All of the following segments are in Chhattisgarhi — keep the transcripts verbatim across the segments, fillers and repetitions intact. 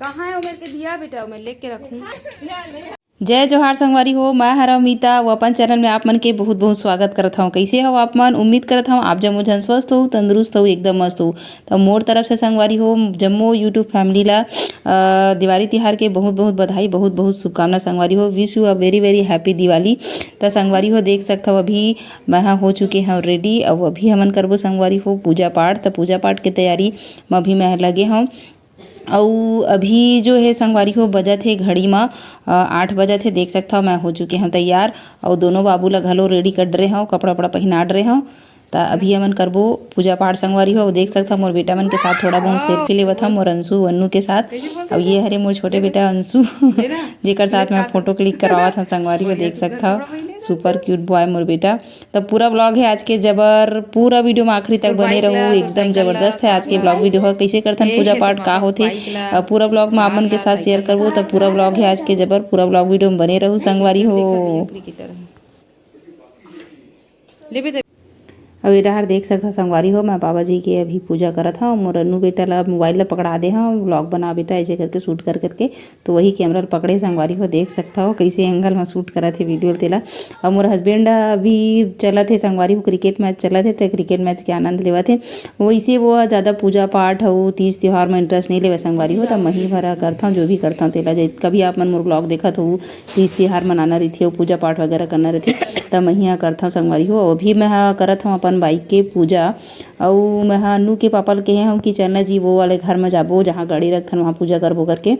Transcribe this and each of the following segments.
कहाँ है वो मेरे के दिया बेटा, मैं लेके रखूँ। जय जोहार संगवारी हो, मैं हरव मीता, वो अपन चैनल में आप मन के बहुत बहुत स्वागत करत हव। कैसे हव आप मन? उम्मीद करत हव आप जम्मो झन स्वस्थ हो, तंदुरुस्त हो, एकदम मस्त हो। त मोर तरफ से संगवारी हो, जम्मो YouTube फैमिली ला अ, दिवाली तिहार के बहुत बहुत बधाई, बहुत बहुत शुभकामना संगवारी हो। Wish you a very very happy Diwali. त संगवारी हो, देख सकत हव अभी मैं ह हो चुके हव रेडी। अउ अभी हमन करबो संगवारी हो पूजा पाठ। त पूजा पाठ के तैयारी म अभी मैं ह लगे हव। अउ अभी जो है संगवारी हो, बजत हे घड़ी म अ, आठ बजत हे। देख सकत हव मैं हो चुके हव तैयार। अउ दोनों बाबू ला घलो रेडी कर डरे हव, कपड़ा वपड़ा पहिना डरे हव। त अभी हमन करबो पूजा पाठ संगवारी हो। अउ देख सकत हव मोर बेटा मन के साथ थोड़ा बहुत सेल्फी लेवत हव, मोर अंशु अन्नू के साथ। अउ ये हरे मोर छोटे बेटा अंशु, जेकर साथ मैं फोटो क्लिक करवावत हव संगवारी हो, देख सकत हव। सुपर क्यूट बॉय मोर बेटा। त पूरा ब्लॉग है आज के जबर, पूरा वीडियो में आखिरी तक बने रहू, एकदम जबरदस्त है आज के ब्लॉग वीडियो ह। कैसे करथन पूजा पाठ, का होथे, अ, पूरा ब्लॉग में आप मन के साथ शेयर करबो। त पूरा ब्लॉग है आज के जबर, पूरा ब्लॉग वीडियो में बने रहू संगवारी हो। ले बे दे। अब ये डहर देख सकथव संगवारी हो, मैं बाबा जी के अभी पूजा करत हव। मोर अन्नू बेटा ला मोबाइल ला पकड़ा दे हव, व्लॉग बना बेटा, ऐसे करके शूट कर करके, तो वही कैमरा ला पकड़े संगवारी हो। देख सकथव कैसे एंगल में शूट करत हे वीडियो तेला। और मोर हस्बैंड अभी चलत हे संगवारी हो, क्रिकेट मैच चलत हे, तो क्रिकेट मैच के आनंद लेवत हे। वैसे वो ज़्यादा पूजा पाठ हो, तीज त्योहार में इंटरेस्ट नहीं लेवे संगवारी हो, तो मही भरा करथव, जो भी करथव तेला। जे कभी आप मन मोर व्लॉग देखत हो, तीज तिहार मनाना रहिथे अउ पूजा पाठ वगैरह करना रहिथे, त मैं ह करथव संगवारी हो। अभी मैं ह करत हव अपन बाइक के पूजा, अउ मैं ह अन्नू के पापा ल कहे हव कि चलना जी, वो वाले घर म जाबो, जहाँ गाड़ी रखथन, वहाँ पूजा करबो करके।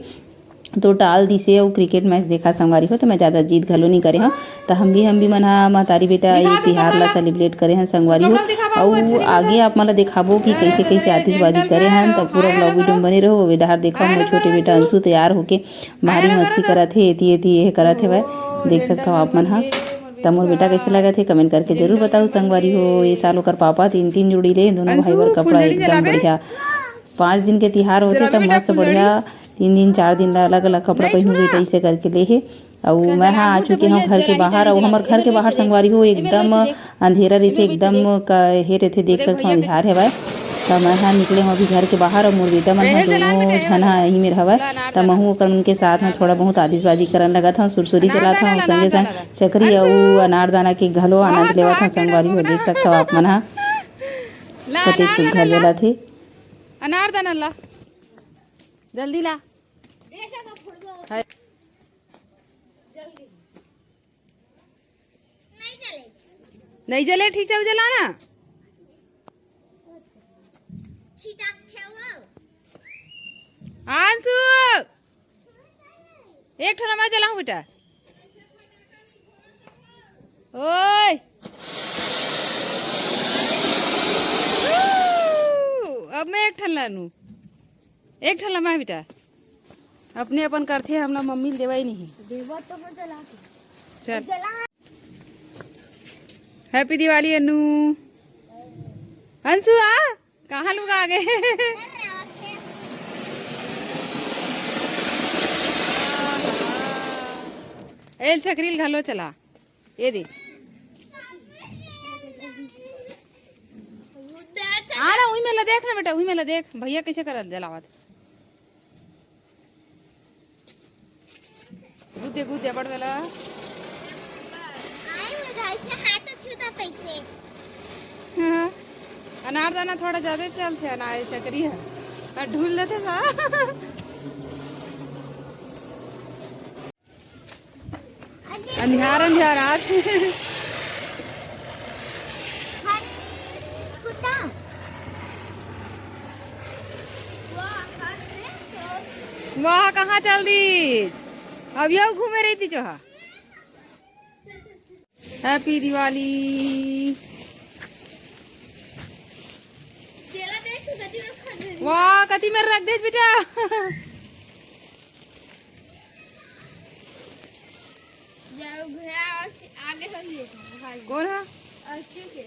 तो टाल दिसे अउ क्रिकेट मैच देखा संगवारी हो, त मैं ज़्यादा जिद घलो नइ करे हव। त हम भी, हम भी मन ह महतारी बेटा ये तिहार ला सेलिब्रेट करे हन संगवारी हो। अउ आगे आप मन ला देखाबो कि कैसे कैसे आतिशबाजी करे हन, त पूरा ब्लॉग वीडियो में बने रहो। वे डहार देखो, मोर छोटे बेटा अंशु तैयार होके भारी मस्ती करत हे, एती एती ये करत हेवय। देख सकत हव आप मन ह। त मोर बेटा कैसे लगत हे, कमेंट करके जरूर बताओ संगवारी हो। ये साल ओकर पापा तीन तीन जोड़ी ले, दोनों भाई बर कपड़ा एकदम बढ़िया। पाँच दिन के तिहार होथे त मस्त बढ़िया तीन दिन चार दिन ला अलग अलग कपड़ा पहनू बेटा, ऐसे करके ले हे। अउ मैं ह आ चुके हव घर के बाहर, अउ हमर घर के बाहर संगवारी हो एकदम अंधेरा रहिथे, एकदम का हे रहिथे, देख सकत हव अंधियार हेवय। त मैं ह निकले हव अभी घर के बाहर, अउ मोर बेटा मन ह दोनों झन ह यही मेर हवय। त महू ओकर मन के साथ म थोड़ा बहुत आतिशबाजी करन लगत हव, सुरसुरी चलात हव, संगे संग चकरी अउ अनारदाना के घलो आनंद लेवत हव संगवारी हो, देख सकत हव आप मन ह। कतेक सुग्घर जलत हे। अनारदाना ला, जल्दी ला। है। नहीं जले, ठीक से उजला ना। आंसू, एक ठो नमा जलाऊं बेटा। ओए। अब मैं एक ठन लानू। एक ठन ला मैं बेटा। अपने अपन करथे, हमला मम्मी ल देवाई नहीं। देवा तो हो जला के। चल। जला। हैप्पी दिवाली अन्नू। अंशु आ, कहाँ लुका गे? एल छकरील घलो चला। ये दे। आ ना, उही मेर ला देख ना बेटा, उही मेर ला देख, भैया कैसे करत जलावत। गुद्दे गुद्दे बड़ बेला। आए हो, ऐसे हाथ छूता कैसे? हाँ, अनारदाना थोड़ा ज्यादा चलथे, अनार चकरी है। और ढूल देथे सा। अंधियार अंधियार आज। वाह, कहाँ चल दी? अब यह घूमे रही थी जोहा। हैप्पी दिवाली। वाह, कति मेर रख दे बेटा। जाओ घर, आगे हम लेते हैं, भाई। कौन है? और ठीक है।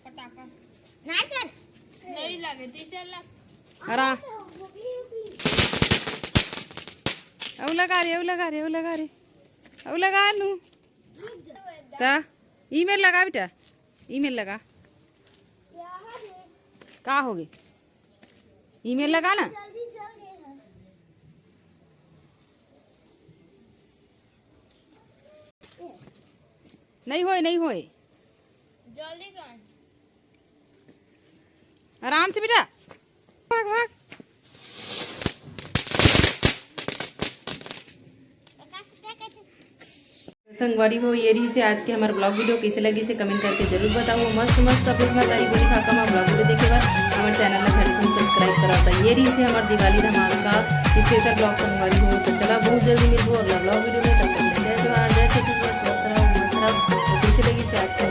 पटाखा। नहीं कर। नहीं लगे, टीचर लग। अरा। अउ लगा रे, अउ लगा रे, अउ लगा रे। अउ लगा नू। ता, ई मेर लगा बेटा। ई मेर लगा। का होगे? ईमेल लगा ना। नहीं होए, नहीं होए। जल्दी कर। आराम से बेटा। भाग, भाग। संगवारी हो, ये रहिसे आज के हमर vlog video। कइसे लगिसे comment करके जरूर बताओ। मस्त मस्त अपडेट म तारी बोली भाखा म vlog video देखे बर हमर channel ला घटकुन subscribe करव। त ये रहिसे हमर दिवाली धमाका special vlog संगवारी हो। त चला, बहुत जल्दी मिलबो अगला vlog video में। तब तक ले जय जोहार, जय छत्तीसगढ़, स्वस्थ रहो, मस्त रहो। त कइसे लगिसे आज के